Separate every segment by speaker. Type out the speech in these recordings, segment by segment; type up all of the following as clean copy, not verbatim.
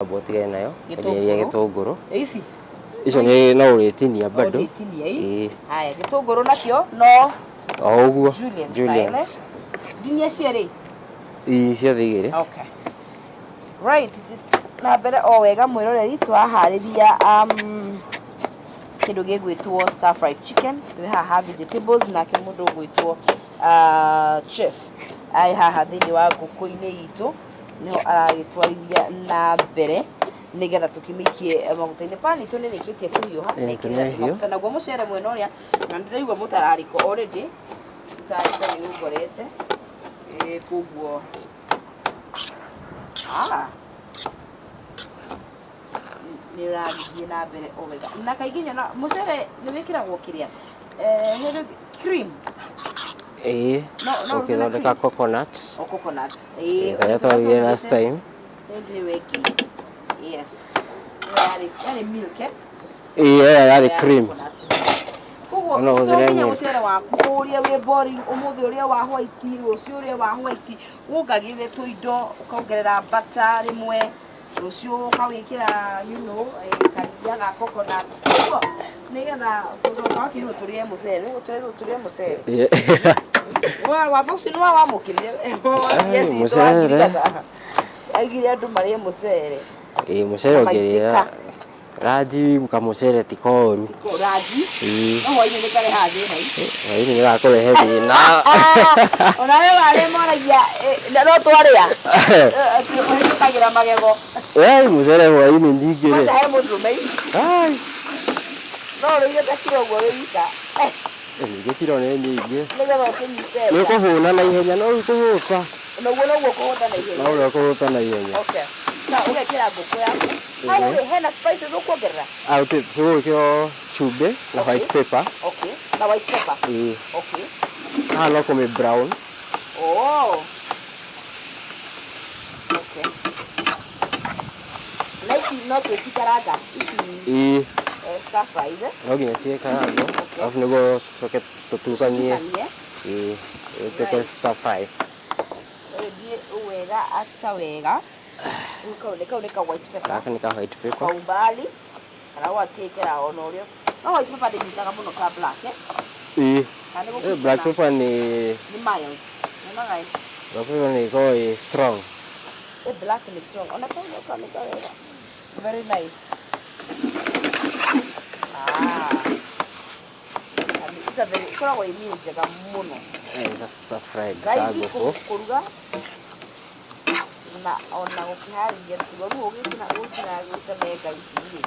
Speaker 1: Amba ũtigane nayo.
Speaker 2: Gĩtũngũrũ.
Speaker 1: Ũtinĩrie gĩtũngũrũ.
Speaker 2: Ici?
Speaker 1: Icio nĩ no ũrĩtinia bado.
Speaker 2: Ũrĩtinia, ĩ?
Speaker 1: Ĩĩ.
Speaker 2: Haya, gĩtũngũrũ nakĩo no
Speaker 1: O ũguo.
Speaker 2: Julian
Speaker 1: Julians.
Speaker 2: style, eh? Ndinia cierĩ?
Speaker 1: Ĩĩ, ciothe igĩrĩ.
Speaker 2: Okay. Right, na mbere o wega mwĩroreri, tũraharĩria kĩndũ gĩgwĩtwo stir fried chicken. Twĩ haha vegetables, nake mũndũ ũgwĩtwo chef arĩ haha thĩinĩ wa ngũkũ-inĩ itũ, nĩho aragĩtwarithia na mbere nĩgetha tũkĩmĩikie maguta-inĩ. Pan itũ nĩ ĩrĩkĩtie kũhiũha,
Speaker 1: Ĩĩ,
Speaker 2: na ĩkĩrĩte
Speaker 1: nĩ hiũ.
Speaker 2: maguta. Naguo mũcere mwena ũrĩa, na nĩndĩraigua mũtararĩko already, mũtararĩko nĩ ũngorete. Ĩĩ, koguo nĩ ũragĩthiĩ na mbere o wega. Na kaingĩ nyona mũcere nĩ wĩkĩragwo kĩrĩa, cream.
Speaker 1: Ĩĩ.
Speaker 2: No ũruge na
Speaker 1: Ũkĩthondeka
Speaker 2: cream?
Speaker 1: coconut.
Speaker 2: O coconut. Ĩĩ.
Speaker 1: Ĩĩ, karĩa twarugire last time.
Speaker 2: Thank you, Weki. Yes. Yarĩ milk, eh?
Speaker 1: Ĩĩ, ĩyo yarĩ
Speaker 2: Yarĩ
Speaker 1: cream.
Speaker 2: coconut. Koguo
Speaker 1: No
Speaker 2: to
Speaker 1: ũhũthĩre
Speaker 2: nginya
Speaker 1: milk.
Speaker 2: mũcere waku ũrĩe wĩ boring, ũmũthĩ ũrĩe wa white, rũciũ ũrĩe wa white, wongagĩrĩre tũindo, ũkongerera butter rĩmwe, rũciũ ũkawĩkĩra karia ga coconut. Koguo nĩgetha tũcoka wakĩrwo tũrĩe mũcere, nĩguo tũrĩrwo tũrĩe mũcere. Watho ũcio nĩ wa wamũkĩrire.
Speaker 1: Ai, mũcere.
Speaker 2: Aigire andũ marĩe mũcere.
Speaker 1: Ĩĩ, mũcere ũngĩrĩa
Speaker 2: Maitĩka.
Speaker 1: ranji kamũcere ti koru.
Speaker 2: Ranji?
Speaker 1: Ĩĩ.
Speaker 2: No hwainĩ nĩ karehaga thĩna.
Speaker 1: Hwainĩ nĩ gakũrehe thĩna.
Speaker 2: Ona we warĩa moragia, na no twarĩa. Ũhĩtũkagĩra magego.
Speaker 1: Wee mũcere hwainĩ ningĩ rĩ.
Speaker 2: Kwanza he mũndũrũme.
Speaker 1: Ai.
Speaker 2: No ũrĩire ta kiro ũguo wĩ wika.
Speaker 1: Ningĩ kiro nĩ nyingĩ.
Speaker 2: Nĩgetha ũkĩnyite.
Speaker 1: Nĩ ũkũhũna na ihenya, no rĩu kũhũta.
Speaker 2: Noguo noguo kũhũta na ihenya.
Speaker 1: No ũrĩa ũkũhũta na ihenya.
Speaker 2: Okay. Na ũgekĩra ngũkũ yaku. Hau rĩ, hena spices ũkuongerera?
Speaker 1: Ah, okay, tũgwĩkĩra cumbĩ na white pepper.
Speaker 2: Okay. Na white pepper.
Speaker 1: Ĩĩ.
Speaker 2: Okay.
Speaker 1: Haha no kũmĩ brown.
Speaker 2: Oh. Okay. Na ici no twĩcikaranga ici?
Speaker 1: Ĩĩ.
Speaker 2: Stir fries, eh?
Speaker 1: No nginya ciĩkarangwo. Alafu nĩguo tũcoke tũtukanie.
Speaker 2: Tũtukanie.
Speaker 1: Ĩĩ, ĩtuĩke stir fry.
Speaker 2: Ĩthiĩ wega ata wega. Rĩu kau nĩ ka white pepper.
Speaker 1: Gaka nĩ ka white pepper.
Speaker 2: Kwa umbali. Kana ũgakĩkĩra ona ũrĩa. No white pepper ndĩnyitaga mũno ta black, eh?
Speaker 1: Ĩĩ.
Speaker 2: Kana nĩ gũkĩkĩra?
Speaker 1: Black pepper nĩ
Speaker 2: Nĩ mild. Nyonaga ĩ.
Speaker 1: Black pepper nĩ ĩkoragwo ĩ strong.
Speaker 2: Black nĩ strong. Ona kau nĩ kau nĩ kawega. Very nice. It's a very, ĩkoragwo ĩ meal njega mũno.
Speaker 1: That's stir fried
Speaker 2: Raithi
Speaker 1: ka ngũkũ.
Speaker 2: kũruga na ona gũkĩharĩria, tiga rĩu ũgĩkĩra gũkĩra gũtemenga ici rĩ.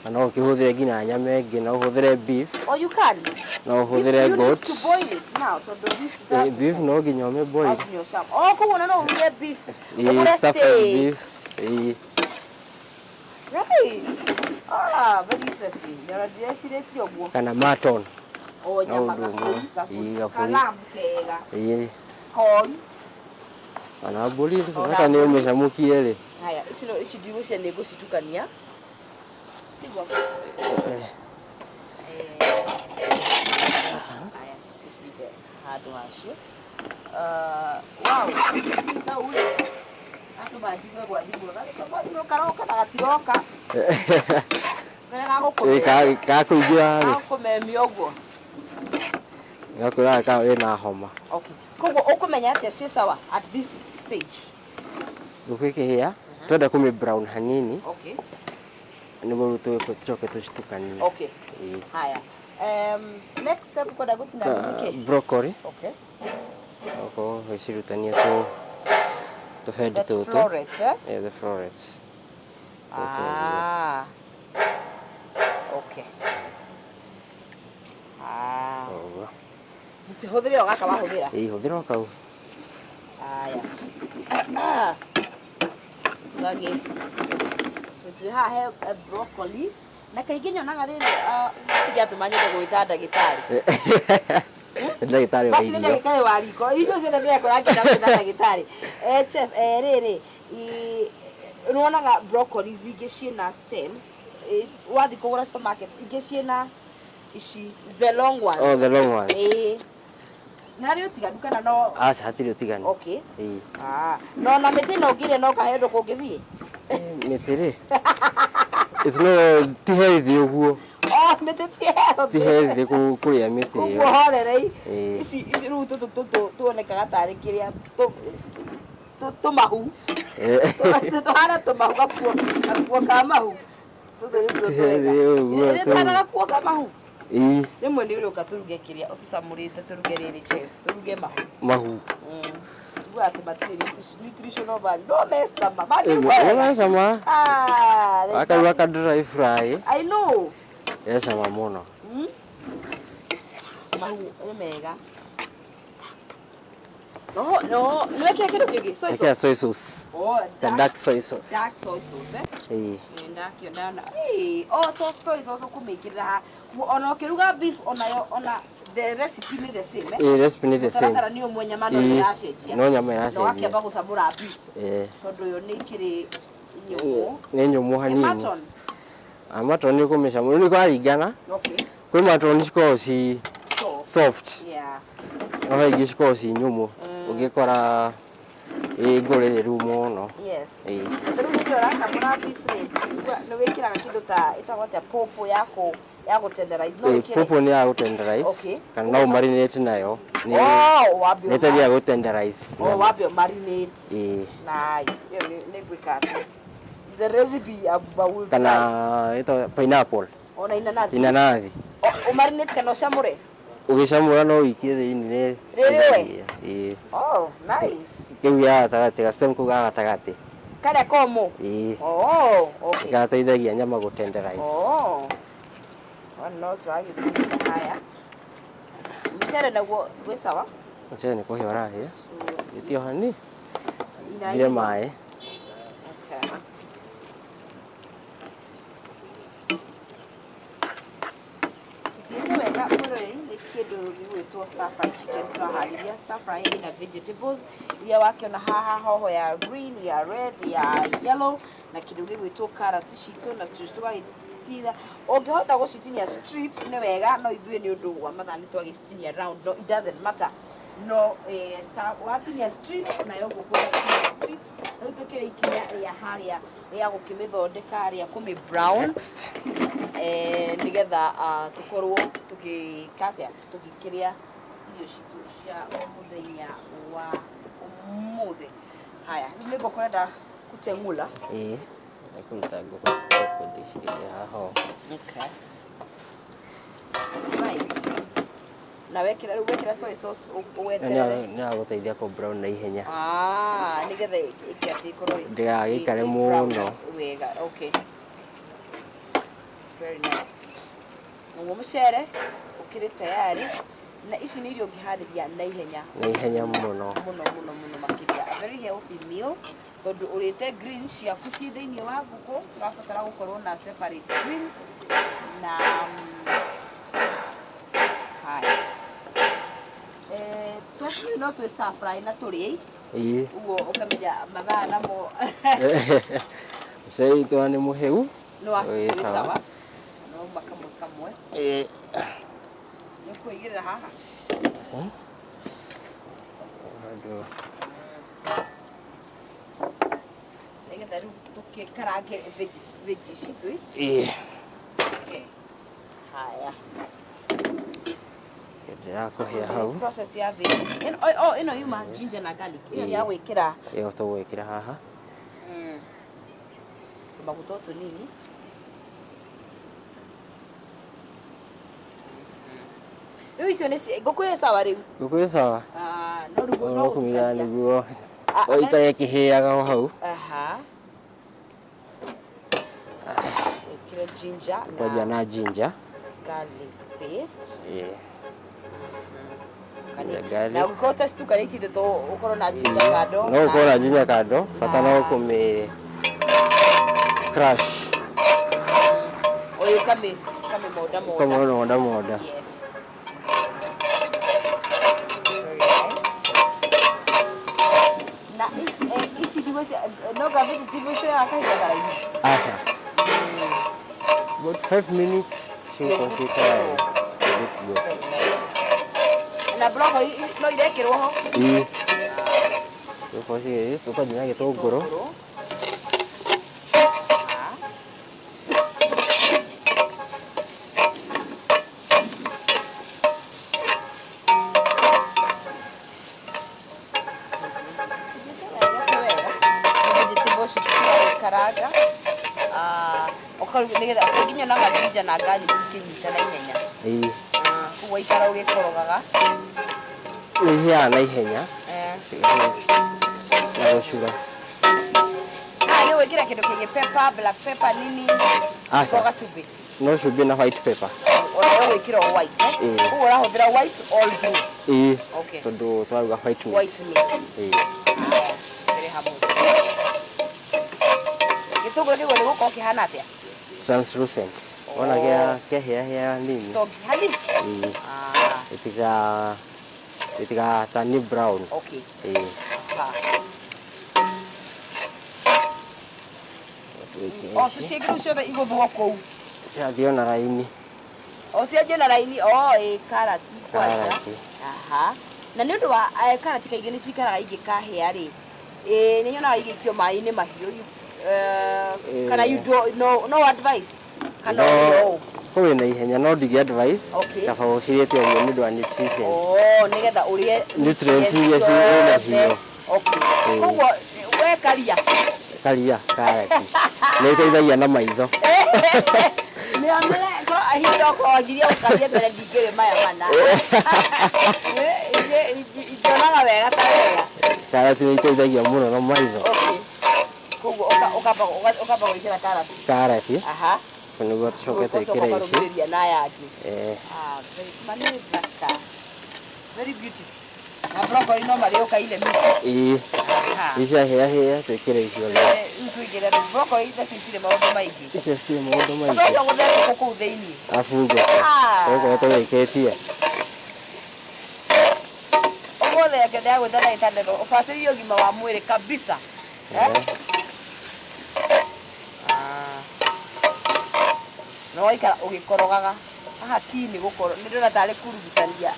Speaker 1: Na no ũkĩhũthĩre nginya nyama ĩngĩ, no ũhũthĩre beef.
Speaker 2: Oh, you can.
Speaker 1: No ũhũthĩre
Speaker 2: You need
Speaker 1: goat.
Speaker 2: to boil it now, tondũ beef
Speaker 1: Beef no nginya ũmĩ boil.
Speaker 2: No nginya ũcam. Oh, koguo no ũruge beef.
Speaker 1: Ĩĩ,
Speaker 2: Ũgũre
Speaker 1: stir fried
Speaker 2: steak.
Speaker 1: beef. Ĩĩ.
Speaker 2: Right. Ah, very interesting. Nyona ndirecirĩtie ũguo.
Speaker 1: Kana mutton.
Speaker 2: O
Speaker 1: No
Speaker 2: nyama
Speaker 1: ũndũ ũmwe.
Speaker 2: gabũri, gabũri.
Speaker 1: Ĩĩ, gabũri.
Speaker 2: Kalamb kega.
Speaker 1: Ĩĩ.
Speaker 2: Koi.
Speaker 1: Kana mbũri,
Speaker 2: Ona
Speaker 1: bata nĩ
Speaker 2: mbũri.
Speaker 1: ũmĩcamũkie rĩ.
Speaker 2: Haya, ici no ici ndigũcia nĩ ngũcitukania. Nĩguo. Haya, ici tũcige handũ hacio. Wow. Rĩu rĩ, andũ manjigue gwa thimũ, gwa thimũ karoka na gatiroka. Mbere
Speaker 1: Ĩĩ,
Speaker 2: gagũkũmemia.
Speaker 1: gakũingĩra rĩ.
Speaker 2: Gagũkũmemia ũguo.
Speaker 1: Gakwĩraga ka wĩna homa.
Speaker 2: Okay. Koguo ũkũmenya atĩa ciĩ sawa at this stage?
Speaker 1: Ngũkũ ĩkĩhĩa, twenda kũmĩ brown hanini.
Speaker 2: Okay.
Speaker 1: Nĩguo rĩu tũcoke tũcitukanie.
Speaker 2: Okay.
Speaker 1: Ĩĩ.
Speaker 2: Haya. Next step kwenda gũtinangia nĩkĩ?
Speaker 1: Broccoli.
Speaker 2: Okay.
Speaker 1: Okorwo ũgĩcirutania tũhendi
Speaker 2: The
Speaker 1: tũtũ.
Speaker 2: florets, eh?
Speaker 1: Yeah, the florets.
Speaker 2: Ah. Okay. Ah.
Speaker 1: Ũguo.
Speaker 2: Hũthĩre o gaka wahũthĩra.
Speaker 1: Ĩĩ, hũthĩra o kau.
Speaker 2: Haya. Gagĩ. Tũtwĩ haha he broccoli. Na kaingĩ nyonaga rĩrĩ, kĩatũma nyende gwĩta ndagĩtarĩ.
Speaker 1: Nĩ ndagĩtarĩ wa
Speaker 2: Basi nĩ
Speaker 1: irio.
Speaker 2: ndagĩtarĩ wa riko. Irio ciothe ndĩrekora ngĩenda gwĩta ndagĩtarĩ. Chef, rĩrĩ, nĩwonaga broccoli ingĩ ciĩna stems. Wathiĩ kũgũra supermarket, ingĩ ciĩna ici, the long ones.
Speaker 1: Oh, the long ones.
Speaker 2: Ĩĩ. Nĩ harĩ ũtiganu kana no?
Speaker 1: Aca, hatirĩ ũtiganu.
Speaker 2: Okay.
Speaker 1: Ĩĩ.
Speaker 2: Ah, no na mĩtĩ no ũngĩrĩa no kahe ũndũ kũngĩthiĩ.
Speaker 1: Mĩtĩ rĩ, it's no ti healthy ũguo.
Speaker 2: Oh, mĩtĩ ti healthy.
Speaker 1: Ti healthy kũrĩa mĩtĩ ĩyo.
Speaker 2: Koguo horerei.
Speaker 1: Ĩĩ.
Speaker 2: Ici rĩu tũtũ tũtũ tuonekaga tarĩ kĩrĩa tũmahu. Tũhana tũmahu, gakuo ka mahu. Tũtũ nĩtuo
Speaker 1: Ti
Speaker 2: twega.
Speaker 1: healthy ũguo.
Speaker 2: Nĩ tũhana gakuo ka mahu.
Speaker 1: Ĩĩ.
Speaker 2: Rĩmwe nĩ ũrĩũka tũruge kĩrĩa ũtũcamũrĩte, tũruge rĩrĩ, chef, tũruge mahu.
Speaker 1: Mahu.
Speaker 2: Ugaga atĩ matirĩ nutritional value, no me cama. Mangĩrugwo wega.
Speaker 1: Mecama.
Speaker 2: Ah,
Speaker 1: Wakaruga ka dry fry.
Speaker 2: I know.
Speaker 1: Gecama mũno.
Speaker 2: Mahu nĩ mega. No, no, nĩ wekĩra kĩndũ kĩngĩ? Soy
Speaker 1: Ĩkĩra
Speaker 2: sauce.
Speaker 1: soy sauce.
Speaker 2: Oh,
Speaker 1: The dark soy sauce.
Speaker 2: Dark soy sauce, eh?
Speaker 1: Ĩĩ.
Speaker 2: Nĩ ndakĩona na. Ĩĩ, oh, soy sauce ũkũmĩkĩrĩra haha. Ona ũkĩruga beef onayo, ona the recipe nĩ the same, eh?
Speaker 1: Ĩĩ, recipe nĩ the same.
Speaker 2: Mũtaratara nĩ ũmwe, nyama no
Speaker 1: Ĩĩ,
Speaker 2: ĩracenjia.
Speaker 1: no nyama
Speaker 2: Na
Speaker 1: ĩracenjia.
Speaker 2: wakĩamba gũcamũra beef.
Speaker 1: Ĩĩ.
Speaker 2: Tondũ yo nĩ ĩkĩrĩ nyũmũ.
Speaker 1: Nĩ nyũmũ
Speaker 2: Nĩ
Speaker 1: hanini.
Speaker 2: mutton.
Speaker 1: Ah, mutton nĩ ũkũmĩcamũra, nĩ kũraringana.
Speaker 2: Okay.
Speaker 1: Kwĩ mutton cikoragwo ci
Speaker 2: Soft.
Speaker 1: soft.
Speaker 2: Yeah.
Speaker 1: No he ingĩ cikoragwo ci nyũmũ. Ũngĩkora ĩ ngũrĩrĩru mũno.
Speaker 2: Yes.
Speaker 1: Ĩĩ.
Speaker 2: Ta rĩu hĩndĩ ĩrĩa ũracamũra beef rĩ, nĩ wĩkĩraga kĩndũ ta ĩtagwo atĩa, popo ya kũ ya gũ tenderize, no
Speaker 1: Ĩĩ,
Speaker 2: wĩkĩre?
Speaker 1: popo nĩ ya gũ tenderize.
Speaker 2: Okay.
Speaker 1: Kana no ũmarinate nayo. Nĩ
Speaker 2: Oh, wambe
Speaker 1: nĩ ĩteithagia gũ tenderize
Speaker 2: Oh,
Speaker 1: nyama.
Speaker 2: wambe marinate.
Speaker 1: Ĩĩ.
Speaker 2: Nice. Ĩyo nĩ gwĩka atĩ. It's a recipe I will try.
Speaker 1: Kana ĩtagwo pineapple.
Speaker 2: Ona inanathi.
Speaker 1: Inanathi.
Speaker 2: Ũmarinate kana ũcamũre?
Speaker 1: Ũgĩcamũra no ũikie thĩinĩ nĩ.
Speaker 2: Rĩrĩ we?
Speaker 1: Ĩĩ.
Speaker 2: Oh, nice.
Speaker 1: Kĩu gĩa gatagatĩ, ga stem kau ga gatagatĩ.
Speaker 2: Karĩa komũ?
Speaker 1: Ĩĩ.
Speaker 2: Oh, okay.
Speaker 1: Gateithagia nyama gũ tenderize.
Speaker 2: Oh. Ona no tũragĩthiĩ haya. Mũcere naguo wĩ sawa?
Speaker 1: Mũcere nĩ kũhĩa ũrahĩa. Ĩtio hani.
Speaker 2: Ina
Speaker 1: Thire maĩ.
Speaker 2: Okay. Tuthiĩte wega mwĩroreri, nĩ kĩndũ gĩgwĩtwo stir fry chicken tũraharĩria. Stir fry ĩna vegetables iria wakĩona haha, hoho ya green, ya red, ya yellow, na kĩndũ gĩgwĩtwo carrot citũ, na tũgagĩtira. Ũngĩhota gũcitinia strips nĩ wega, no ithuĩ nĩ ũndũ wa mathaa nĩ twagĩcitinia round, no it doesn't matter. No watinia strips nayo ngũkũ ĩgatinia strips. Rĩu tũkĩrĩ ikinya rĩa harĩa rĩa gũkĩmĩthondeka, rĩa kũmĩ brown.
Speaker 1: Next.
Speaker 2: Nĩgetha tũkorwo tũgĩka atĩa, tũgĩkĩrĩa irio citũ cia o mũthenya wa ũmũthĩ. Haya, rĩu nĩ ngũkũ ũrenda kũteng'ũra.
Speaker 1: Ĩĩ. Nĩ kũruta ngũkũ ngũthicĩrĩria haha ũũ.
Speaker 2: Okay. Right. Na wekĩra, rĩu wekĩra soy sauce ũweterere.
Speaker 1: Nĩ ya gũteithia kũ brown na ihenya.
Speaker 2: Ah, nĩgetha ĩke atĩ ĩkorwo
Speaker 1: Ndĩgagĩikare
Speaker 2: ĩ brown
Speaker 1: mũno.
Speaker 2: wega. Okay. Very nice. Naguo mũcere ũkĩrĩ tayari, na ici nĩ irio ũngĩharĩria na ihenya.
Speaker 1: Na ihenya mũno.
Speaker 2: Mũno mũno mũno makĩria. A very healthy meal, tondũ ũrĩte greens ciaku ci thĩinĩ wa ngũkũ, ũrabatara gũkorwo na separate greens na haya. Chef, no twĩ stir fry na tũrĩe.
Speaker 1: Ĩĩ.
Speaker 2: Ũguo ũkamenya mathaa namo.
Speaker 1: Mũcere witũ nĩ mũhĩu.
Speaker 2: No wacu
Speaker 1: Wĩ
Speaker 2: wĩ
Speaker 1: sawa.
Speaker 2: sawa. No uma kamwe kamwe.
Speaker 1: Ĩĩ.
Speaker 2: Nĩ ũkũigĩrĩra haha.
Speaker 1: Handũ.
Speaker 2: Nĩgetha rĩu tũkĩkarange veggies citũ.
Speaker 1: Ĩĩ.
Speaker 2: Okay. Haya.
Speaker 1: Kĩendelea kũhĩa hau.
Speaker 2: Process ya veggies. Ĩno, oh, ĩno yuma ginger na garlic. Ĩyo
Speaker 1: Ĩĩ.
Speaker 2: ya gwĩkĩra.
Speaker 1: Ĩyo tũgwĩkĩra haha.
Speaker 2: Tũmaguta o tũnini. Rĩu icio nĩ ngũkũ ĩ sawa rĩu?
Speaker 1: Ngũkũ ĩ sawa.
Speaker 2: Ah, no rĩu
Speaker 1: No
Speaker 2: no
Speaker 1: kũmĩiga
Speaker 2: gũtukania.
Speaker 1: nĩguo
Speaker 2: Ah,
Speaker 1: ĩikare ĩkĩhĩaga o hau.
Speaker 2: Aha. Ĩkĩre ginger na
Speaker 1: Kwanjia na ginger.
Speaker 2: garlic paste.
Speaker 1: Ĩĩ.
Speaker 2: Tukanie.
Speaker 1: Garlic.
Speaker 2: Na ũngĩkorwo ũtacitukanĩtie indo to ũkorwo na ginger kando.
Speaker 1: No ũkorwo na ginger kando, bata no kũmĩ crush.
Speaker 2: Ũyũ ũkamĩ monda monda.
Speaker 1: Ũkamĩmonda monda.
Speaker 2: Yes. Very nice. Na ici ndigũ cia no nga vegetable icio ya kahinda karaihu.
Speaker 1: Aca. About 5 minutes cigakorwo ciĩ tayari. Good to go.
Speaker 2: Very nice. Na broccoli no irekĩrwo ho.
Speaker 1: Ĩĩ. Tũgũkorwo cigĩ tũkwanjia na gĩtũngũrũ.
Speaker 2: Karanga nĩgetha nginya na ginger na garlic ikĩnyita na ihenya.
Speaker 1: Ĩĩ.
Speaker 2: Koguo ikara ũgĩkorogaga.
Speaker 1: Nĩ ihĩaga na ihenya. Na gũcura.
Speaker 2: Haha nĩ ũgwĩkĩra kĩndũ kĩngĩ pepper, black pepper nini?
Speaker 1: Aca.
Speaker 2: Gacumbĩ?
Speaker 1: No cumbĩ na white pepper.
Speaker 2: Ona ũgwĩkĩra o white, eh?
Speaker 1: Ĩĩ.
Speaker 2: Koguo ũrahũthĩra white all through?
Speaker 1: Ĩĩ.
Speaker 2: Okay.
Speaker 1: Tondũ tũraruga white meat.
Speaker 2: White meat.
Speaker 1: Ĩĩ.
Speaker 2: Haya, ĩrĩ hamwe. Gĩtũngũrũ kĩguo nĩ gũkorwo kĩhana atĩa?
Speaker 1: Translucent. Wona kĩa kĩahĩahĩa nini.
Speaker 2: Soggy hanini.
Speaker 1: Ĩĩ.
Speaker 2: Ah,
Speaker 1: Ĩtiga tani brown.
Speaker 2: Okay.
Speaker 1: Ĩĩ.
Speaker 2: Ha. O tũciĩkĩrwo ciothe igũthwo kũu.
Speaker 1: Ciathio na raini.
Speaker 2: O cianjie na raini, o ĩ karati kwanja.
Speaker 1: Karati.
Speaker 2: Aha. Na nĩ ũndũ wa karati kaingĩ nĩ cikaraga ingĩkahĩa rĩ. Ĩ nĩ nyonaga igĩikio maĩ-inĩ mahiũ. Kana you do no advice. Kana ũrĩo ũũ.
Speaker 1: Kũrĩ na ihenya no ndingĩ advice.
Speaker 2: Okay.
Speaker 1: Kaba ũcirĩte ũguo nĩ ũndũ wa nutrition.
Speaker 2: Oh, nĩgetha ũrĩe
Speaker 1: Nutrients iria ciĩ nacio.
Speaker 2: Okay.
Speaker 1: Ĩĩ.
Speaker 2: Koguo we karia.
Speaker 1: Karia karati. Nĩ ĩteithagia na maitho.
Speaker 2: Mĩonere korwo ihinda okorwo wanjirie gũkaria mbere ndingĩrĩ maya mana. Ingĩonaga wega ta wega.
Speaker 1: Karati nĩ ĩteithagia mũno na maitho.
Speaker 2: Okay. Koguo ũkamba gwĩkĩra karati.
Speaker 1: Karati.
Speaker 2: Aha.
Speaker 1: Nĩguo tũcoke
Speaker 2: Ũcoke
Speaker 1: twĩkĩre ici.
Speaker 2: ũkarũmĩrĩria na aya angĩ.
Speaker 1: Eh.
Speaker 2: Ah, very thaka. Very beautiful. Na broccoli no marĩo kaile mix.
Speaker 1: Ĩĩ.
Speaker 2: Aha.
Speaker 1: Ici ciahĩahĩa twĩkĩre icio rĩu.
Speaker 2: Rĩu tũingĩre broccoli icio citirĩ maũndũ maingĩ.
Speaker 1: Icio citirĩ maũndũ
Speaker 2: Ũcoke
Speaker 1: maingĩ.
Speaker 2: ũgũthe ngũkũ kũu thĩinĩ.
Speaker 1: Arabu ngũkũ.
Speaker 2: Ah.
Speaker 1: Tũgũkorwo tũrĩkĩtie.
Speaker 2: Ũmũthĩ reke ndĩragwĩta ndagĩtarĩ Ndegwa, ũbacĩrĩrie ũgima wa mwĩrĩ kabisa. Eh? Ah. Na ũgaikara ũgĩkorogaga. Haha key nĩ gũkorwo nĩ ndĩrona tarĩ kurugucania.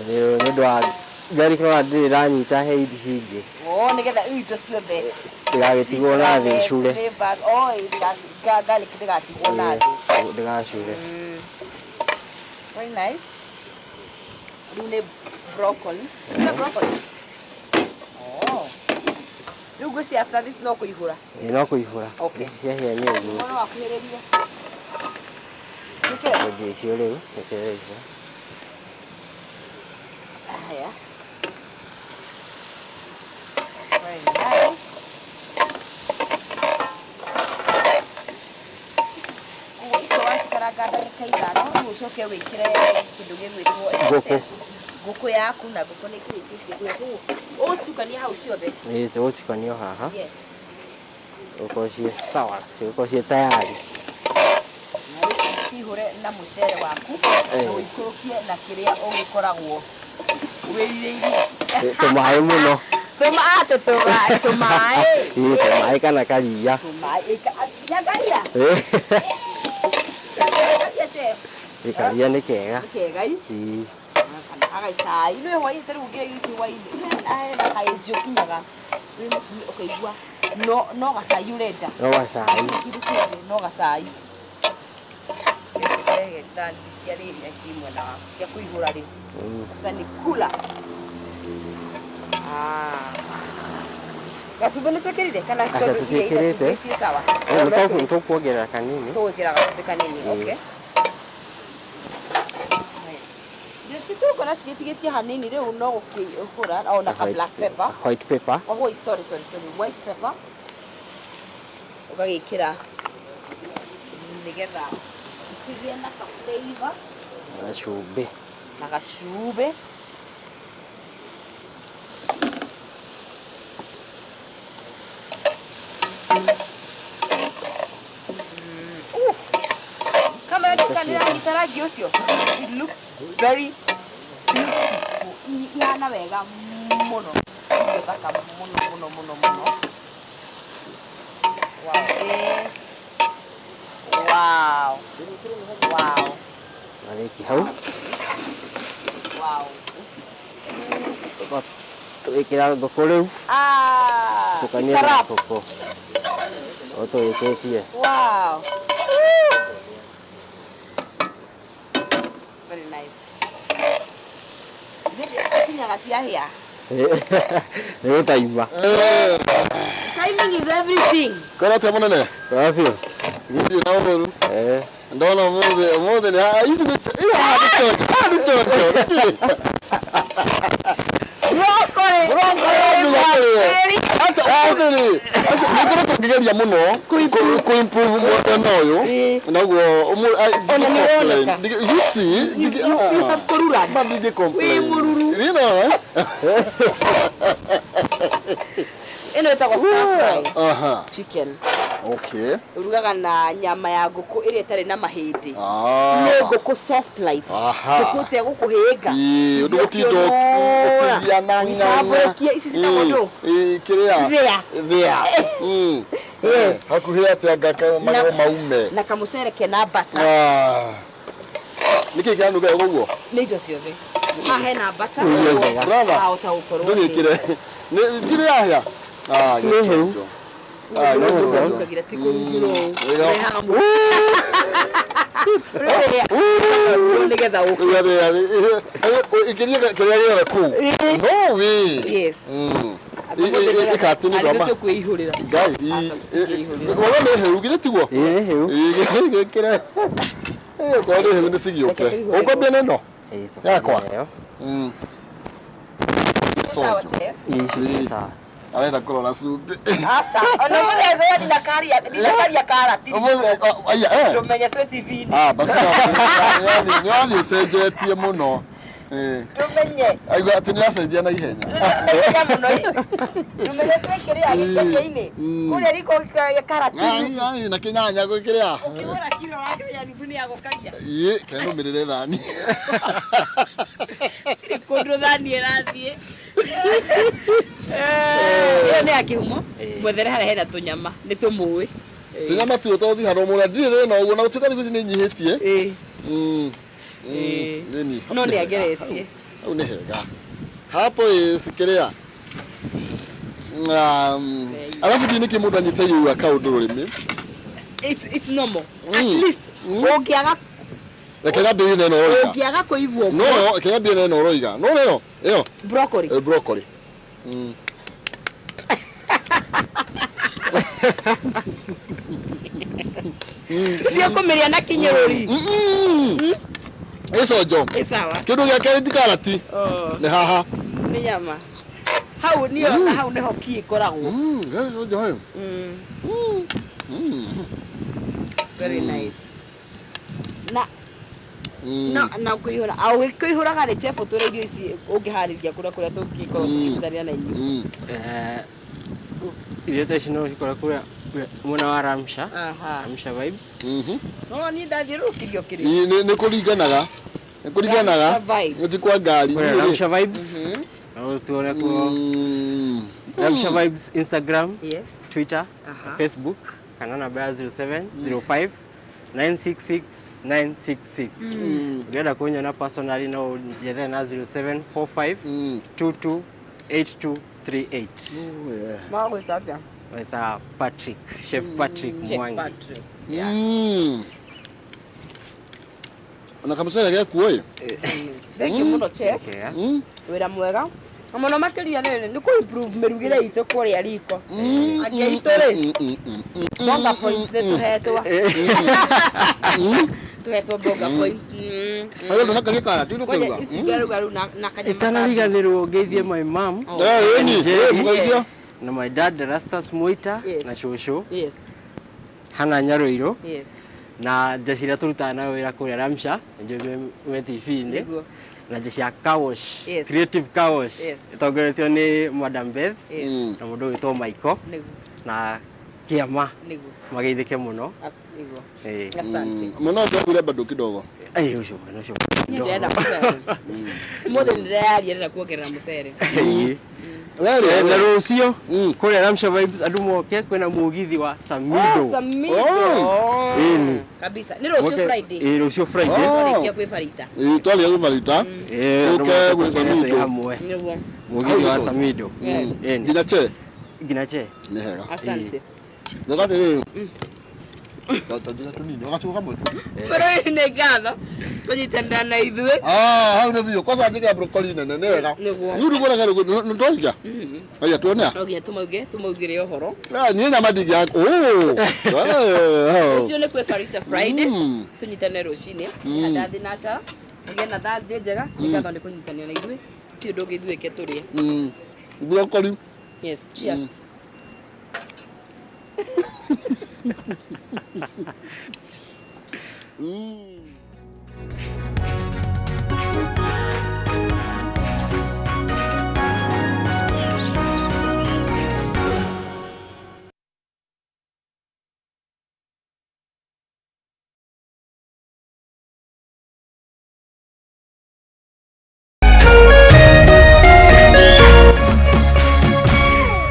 Speaker 1: Nĩ ũndũ wa garlic nĩwona ndĩrĩ ĩranyita he ici ingĩ.
Speaker 2: Oh, nĩgetha rĩu indo ciothe
Speaker 1: Cigagĩtigwo na thĩ icure.
Speaker 2: Flavors, oh, garlic ndĩgatigwo na thĩ.
Speaker 1: Ĩĩ, ndĩgacure.
Speaker 2: Very nice. Rĩu nĩ broccoli. Nĩ broccoli. Oh. Rĩu ngwĩciria after this no kũihũra.
Speaker 1: Ĩĩ no kũihũra.
Speaker 2: Okay.
Speaker 1: Ici ciahĩa nĩ ũguo.
Speaker 2: Mwana wakuhĩrĩrie. Nĩkĩ?
Speaker 1: Gũthiĩ icio rĩu, ĩkĩre icio.
Speaker 2: Haya. Very nice. Koguo icio wacikaranga ndagĩka 5, rĩu ũcoke wĩkĩre kĩndũ gĩgwĩtwo
Speaker 1: Ngũkũ.
Speaker 2: Ngũkũ yaku na ngũkũ nĩ kĩrĩkĩtie kũhĩa. Koguo ũgũcitukania hau ciothe.
Speaker 1: Ĩĩ tũgũcitukania o haha.
Speaker 2: Yes.
Speaker 1: Gũkorwo ciĩ sawa, cigũkorwo ciĩ tayari.
Speaker 2: Na rĩu ũcihũre na mũcere waku na ũikũrũkie na kĩrĩa ũgĩkoragwo wĩrirĩirie.
Speaker 1: Tũmaĩ mũno.
Speaker 2: Tũmaĩ, tũmaĩ.
Speaker 1: Ĩĩ tũmaĩ kana karia.
Speaker 2: Tũmaĩ, nginya karia. Karia chef.
Speaker 1: Ĩĩ karia nĩ kega.
Speaker 2: Nĩ kega ĩ.
Speaker 1: Ĩĩ.
Speaker 2: Kana gagacai. Nĩ hwaĩ-inĩ ta rĩu ũngĩrĩa irio ici hwaĩ-inĩ. Hena kaĩnji ũkinyaga wĩ mũtumia ũkaigua no gacai ũrenda.
Speaker 1: No gacai.
Speaker 2: Kĩndũ kĩngĩ no gacai. Rehe thani cia rĩrĩ ci mwena waku cia kũihũra rĩu. Sasa ni kula. Ah. Gacumbĩ nĩ twĩkĩrire kana
Speaker 1: Aca,
Speaker 2: tondũ iria ina
Speaker 1: tũtiĩkĩrĩte.
Speaker 2: cumbĩ ciĩ sawa?
Speaker 1: Nĩ tũkuongerera kanini.
Speaker 2: Tũgwĩkĩra gacumbĩ kanini,
Speaker 1: Ĩĩ.
Speaker 2: okay. Irio citũ ũkona cigĩtigĩtie hanini rĩu no gũkĩhũra o na ka black pepper.
Speaker 1: White pepper.
Speaker 2: Oh, wait, sorry, sorry, sorry. White pepper. Ũgagĩkĩra nĩgetha ikĩgĩe na ka flavor.
Speaker 1: Na cumbĩ.
Speaker 2: Na gacumbĩ. Kama nĩranyita rangi ũcio. It looks very beautiful. Ihana wega mũno. Irio thaka mũno mũno mũno mũno. Wow. Wow. Wow.
Speaker 1: Marĩki hau.
Speaker 2: Wow.
Speaker 1: Tũgĩkĩra ngũkũ rĩu.
Speaker 2: Ah,
Speaker 1: Tukanie
Speaker 2: it's a
Speaker 1: na
Speaker 2: wrap.
Speaker 1: ngũkũ. O tũgĩkĩtie.
Speaker 2: Wow. Very nice. Kinyaga ciahĩa.
Speaker 1: Nĩ gũtaima.
Speaker 2: Timing is everything.
Speaker 3: Kora atia munene?
Speaker 1: Wega biũ.
Speaker 3: Gĩthiĩ na ũhuru.
Speaker 1: Eh.
Speaker 3: Ndona ũmũthĩ ũmũthĩ nĩ haha ici nĩ ĩyo haha nĩ chonjo. Haha nĩ chonjo.
Speaker 2: Broccoli.
Speaker 3: Broccoli. Acha ũmũthĩ rĩ. Acha nĩ tũngĩgeria mũno kũ improve mwena ũyũ. Naguo ũmũ
Speaker 2: Ona nĩ woneka.
Speaker 3: You see?
Speaker 2: You have kũrura.
Speaker 3: Ma ndingĩ complain.
Speaker 2: Wĩ mũruru.
Speaker 3: You know, eh?
Speaker 2: Ĩno ĩtagwo stir fry
Speaker 3: Aha.
Speaker 2: chicken.
Speaker 3: Okay.
Speaker 2: Ũrugaga na nyama ya ngũkũ ĩrĩa ĩtarĩ na mahĩndĩ.
Speaker 3: Ah.
Speaker 2: Nĩ ngũkũ soft life.
Speaker 3: Aha.
Speaker 2: Ngũkũ ĩtegũkũhĩnga.
Speaker 3: Ĩĩ, ũndũ gũtinda
Speaker 2: Ũkĩũnũra.
Speaker 3: ũkĩgiana ng'ang'a.
Speaker 2: Ũgĩtambũrũkia, ici citagwo ndũ?
Speaker 3: Ĩĩ, kĩrĩa?
Speaker 2: Thĩa.
Speaker 3: Thĩa. Mm.
Speaker 2: Yes.
Speaker 3: Hakuhĩ atĩa ngaka magego maume.
Speaker 2: Na kamũcere kena butter.
Speaker 3: Ah. Nĩkĩ kĩranunga wega ũguo?
Speaker 2: Nĩ indo ciothe. Haha hena butter.
Speaker 1: Irio njega.
Speaker 3: Brother.
Speaker 2: Wahota gũkorwo
Speaker 3: Ndũgĩkĩre. Nĩ ndirĩ yahĩa. Ah,
Speaker 1: Nĩ hĩu.
Speaker 3: gĩchonjo. Ah,
Speaker 1: no
Speaker 3: gĩchonjo.
Speaker 2: Ũrugagĩra ti kũrugĩrwo ũũ.
Speaker 3: Wega.
Speaker 2: Ũrehaga Ũrĩa nĩgetha ũkĩ.
Speaker 3: Ĩkĩria kĩrĩa gĩothe kũu. No way.
Speaker 2: Yes.
Speaker 3: Mm. Ĩkatĩ nĩ
Speaker 2: Arĩ
Speaker 3: ndwama.
Speaker 2: tũkwĩihũrĩra.
Speaker 3: Ngai. Wona nĩ hĩu githĩ tiguo?
Speaker 1: Ĩĩ nĩ hĩu.
Speaker 3: Gĩkĩre. Okorwo nĩ hĩu nĩ cigĩũke. Ũkwambia na ĩno?
Speaker 1: Ĩĩ, tũkambia
Speaker 3: Yakwa?
Speaker 1: nayo.
Speaker 3: Mm.
Speaker 2: Sawa,
Speaker 3: Sonjo.
Speaker 2: chef.
Speaker 1: Ĩĩ, icio ciĩ sawa.
Speaker 3: Arenda kũrora cumbĩ.
Speaker 2: Aca, ona mũthĩ ndinakaria ndinakaria karati.
Speaker 3: Ũmũthĩ, aya, eh.
Speaker 2: Tũmenye twĩ TV-inĩ.
Speaker 3: Ah, basi nĩ wathiĩ ũcenjetie mũno. Eh.
Speaker 2: Tũmenye.
Speaker 3: Aigua atĩ nĩ ũracenjia na ihenya.
Speaker 2: Tũmenye mũno. Tũmenye twĩ kĩrĩa gĩkenge-inĩ.
Speaker 3: Mm.
Speaker 2: Kũrĩa riko gĩa karati.
Speaker 3: Ai, ai, na kĩnyanya gwĩkĩrĩa.
Speaker 2: Ũkĩgũra kiro wakĩmenya nuthu nĩ yagũkagia.
Speaker 3: Ĩ, kenũmĩrĩre thani.
Speaker 2: Gũtirĩ kũndũ thani ĩrathiĩ. Ĩyo nĩ ya kĩhumo.
Speaker 1: Ĩĩ.
Speaker 2: Mwethere harĩa hena tũnyama. Nĩ tũmũĩ.
Speaker 3: Tũnyama tuo tũthiĩ handũ mũno ndirĩ thĩna ũguo na gũtuĩka thikũ ici nĩ nyihĩtie.
Speaker 2: Ĩĩ.
Speaker 3: Mm.
Speaker 2: Ĩĩ.
Speaker 3: Nini.
Speaker 2: No nĩ ageretie.
Speaker 3: Hau nĩ hega. Hapo ĩ kĩrĩa. Alafu ndiũ nĩkĩ mũndũ anyitaire kaũndũ rũrĩmĩ.
Speaker 2: It's normal. At
Speaker 3: Mm.
Speaker 2: least
Speaker 3: Mm.
Speaker 2: ũngĩaga
Speaker 3: Reke nyambĩrĩrie na ĩno ũroiga.
Speaker 2: ũngĩaga kũigua
Speaker 3: No, reke nyambĩrĩrie na ĩno ũroiga. No ĩno, ĩyo,
Speaker 2: broccoli.
Speaker 3: Broccoli. Mm.
Speaker 2: Thiĩ kũmĩrĩa na kinyũrũri.
Speaker 3: Mm. Ĩconjo.
Speaker 2: Ĩ sawa.
Speaker 3: Kĩndũ gĩa kerĩ ti karati.
Speaker 2: Oh,
Speaker 3: Nĩ haha.
Speaker 2: nĩ nyama. Hau nĩyo na hau nĩho ki ĩkoragwo.
Speaker 3: Mm, gĩconjo hayo.
Speaker 2: Mm.
Speaker 3: Mm.
Speaker 2: Very nice. Na
Speaker 3: Mm.
Speaker 2: na na kũihũra au kũihũraga rĩ chef tũrĩ irio ici ũngĩharĩria kũrĩa kũrĩa tũngĩkorwo tũkĩrutania na inyuĩ.
Speaker 3: Mm.
Speaker 1: Eh, irio ta ici no ũcikore kũrĩa mwena wa Ramsha.
Speaker 2: Aha.
Speaker 1: Ramsha vibes.
Speaker 3: Mhm.
Speaker 2: No niĩ ndathiũrũrũkĩrio kĩrĩa.
Speaker 3: Ĩ, Nĩ kũringanaga. Nĩ kũringanaga.
Speaker 2: Ramsha vibes.
Speaker 3: Nĩ kwa ngari.
Speaker 1: Kũrĩa Ramsha vibes. No tuone kuo.
Speaker 3: Mm.
Speaker 1: Ramsha vibes Instagram,
Speaker 2: Yes.
Speaker 1: Twitter,
Speaker 2: Aha.
Speaker 1: Facebook kana namba ya 0705 966 966. Ũngĩenda kũnyona personally no ũnjethere na 0745
Speaker 3: Mm.
Speaker 1: 22 8238.
Speaker 3: Oh, yeah.
Speaker 2: Magwĩta atĩa?
Speaker 1: Weta Patrick, Chef Patrick
Speaker 2: Chef
Speaker 1: Mwangi.
Speaker 2: Patrick.
Speaker 3: Mm. Na kamũcere gekuo ĩ.
Speaker 2: Thank you mũno chef.
Speaker 1: Okay, yeah.
Speaker 3: Mm.
Speaker 2: Wĩra mwega. Na mũno makĩria rĩrĩ nĩ kũ improve mĩrugĩre itũ kũrĩa riko. Angĩ aitũ rĩ
Speaker 3: Mm, mm, mm, mm.
Speaker 2: bonga points nĩ tũhetwo. Tũhetwo bonga points. Mm.
Speaker 3: Hayo ndũnakaria karati
Speaker 2: Ngoja
Speaker 3: ndũkauga.
Speaker 2: ici ngaruga rĩu na na kanyama.
Speaker 1: Itanariganĩrwo ngeithie my mom
Speaker 2: Oh.
Speaker 3: Eh, ĩni,
Speaker 1: Njeri.
Speaker 3: ĩ, mũgeithia.
Speaker 2: Yes.
Speaker 1: na my dad Rastus Moita
Speaker 2: Yes.
Speaker 1: na cũcũ
Speaker 2: Yes.
Speaker 1: Hana Nyaroiro
Speaker 2: Yes.
Speaker 1: na njeci iria tũrutaga nayo wĩra kũrĩa Ramsha nĩnjũĩ me TV-inĩ
Speaker 2: Nĩguo.
Speaker 1: na njeci ya Car Wash,
Speaker 2: Yes.
Speaker 1: Creative Car Wash
Speaker 2: Yes.
Speaker 1: ĩtongoretio nĩ Madam Beth
Speaker 2: Yes.
Speaker 3: Mm.
Speaker 1: na mũndũ ũgwĩtwo Michael
Speaker 2: Nĩguo.
Speaker 1: na kĩama
Speaker 2: Nĩguo.
Speaker 1: mageithĩke mũno.
Speaker 2: Nĩguo.
Speaker 1: Ĩĩ.
Speaker 2: Asante.
Speaker 3: Mũno ndwagire bado kidogo.
Speaker 1: Ĩĩ, ũcio mwena ũcio.
Speaker 2: Niĩ ndĩrenda mũcere. Ũmũthĩ nĩndĩreyaria ndĩrenda kuongerera mũcere.
Speaker 1: Ĩĩ.
Speaker 3: Werĩ.
Speaker 1: Na rũciũ kũrĩa Ramsha Vibes andũ moke kwĩna mũgithi wa Samido.
Speaker 2: Oh, Samido.
Speaker 3: Oh.
Speaker 1: Ĩni.
Speaker 2: Kabisa. Nĩ rũciũ
Speaker 1: Moke-
Speaker 2: Friday.
Speaker 1: Ĩ, rũciũ Friday.
Speaker 3: Oh.
Speaker 2: Twarĩkia kwĩbarita.
Speaker 3: Ĩ, twarĩkia kwĩbarita.
Speaker 1: Ĩ, andũ
Speaker 3: Ũke
Speaker 1: moke
Speaker 3: gwĩ
Speaker 1: tũkene twĩ
Speaker 3: Samido.
Speaker 1: hamwe.
Speaker 2: Nĩguo.
Speaker 1: Mũgithi wa
Speaker 3: Hau nĩ
Speaker 1: Samido. Ĩni.
Speaker 3: Nginya che.
Speaker 1: Nginya che.
Speaker 3: Nĩ hega.
Speaker 2: Asante.
Speaker 3: Njoka atĩrĩrĩ. Ta njĩra tũnini, ũgacuka kamwe tu.
Speaker 2: Bũrũri nĩ ngatho kũnyitanĩra na ithuĩ.
Speaker 3: Ah, hau nĩ biũ. Kwanza njĩkĩra broccoli nene, nĩ wega.
Speaker 2: Nĩguo.
Speaker 3: Rĩu ndikuona nĩ twarikia? Aya, tuone.
Speaker 2: No nginya tũmaugĩre ũhoro.
Speaker 3: Ah, niĩ nyama ndingĩa. Oh. Eh,
Speaker 2: Rũciũ nĩ kwĩbarita Friday. Tũnyitane rũcinĩ. Ndathi na aca. Mũgĩe na Thursday njega. Nĩ ngatho nĩ kũnyitanĩra na ithuĩ. Ti ũndũ ũngĩ ithuĩ ke tũrĩe.
Speaker 3: Broccoli.
Speaker 2: Yes, cheers.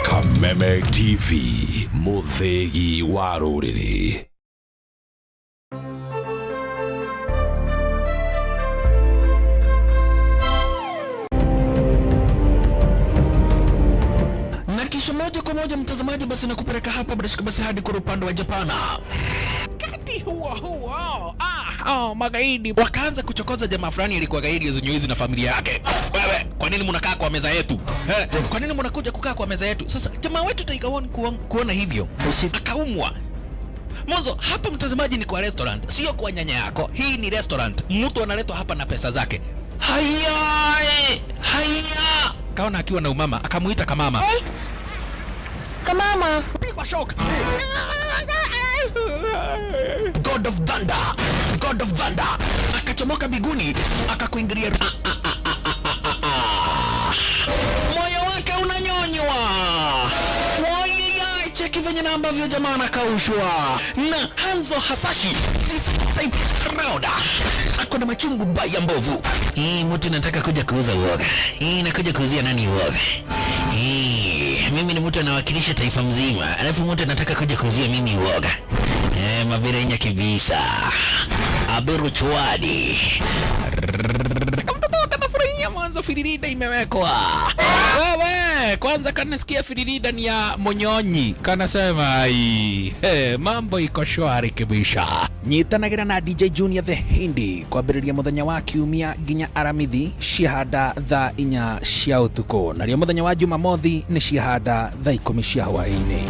Speaker 4: Kameme TV, mũthĩgi wa rũrĩrĩ.
Speaker 5: Na kisha moja kwa moja mtazamaji, basi nakupeleka hapa bila shaka basi hadi kule upande wa Japana. Wakati huo huo, magaidi wakaanza kuchokoza jamaa fulani alikuwa gaidi zenye na familia yake. Wewe, kwa nini mnakaa kwa meza yetu? Kwa nini mnakuja kukaa kwa meza yetu? Sasa jamaa wetu Tiger One kuona hivyo akaumwa. Mwanzo hapa mtazamaji, ni kwa restaurant, sio kwa nyanya yako. Hii ni restaurant, mtu analetwa hapa na pesa zake. Haya, haya, kaona akiwa na umama, akamuita kamama. Kamama, pigwa shock. God of Thunder, God of Thunder akachomoka biguni, akakuingilia. Moyo wake unanyonywa. Wai, cheki venye na ambavyo jamaa anakaushwa na Hanzo Hasashi this type round ako na machungu baya mbovu. Hii mtu nataka kuja kuuza uoga. Hii nakuja kuuzia nani uoga? Hii mimi ni mtu anawakilisha taifa mzima, alafu mtu anataka kuja kuuzia mimi uoga. Mabirenya kibisa Abiru Chwadi kamtoto kanafurahia mwanzo, firirida imewekwa. Wewe kwanza kanasikia firirida ni ya monyonyi, kanasema ai, mambo iko shwari kibisha. Nyitanagira na DJ Junior the Hindi kwambĩrĩria mũthenya wa kiumia nginya aramithi ciahanda thaa 4 cia ũtukũ, narĩo mũthenya wa Jumamothi nĩ ciahanda thaa 10 cia hwaĩ-inĩ.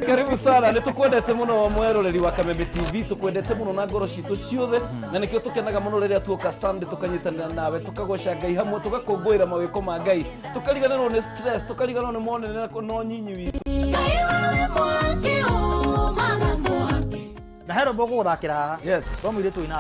Speaker 6: Karibu sana, nä tå kwendete må no mweroreri wa Kameme TV, tå kwendete må no na ngoro citå ciothe, na nä kä o tå kenaga må no rä rä a tuoka Sunday tå kanyitanä ra nawe, tå kagoca Ngai hamwe, tå gakångå ä ra mawä ko ma Ngai, tå kariganärwo nä stress, tå kariganärwo nä monene no nyinyi witå.
Speaker 7: Na he rwĩmbo ngũgũthakĩra haha.
Speaker 6: Yes.
Speaker 7: Rwa mũirĩtu ũinaga.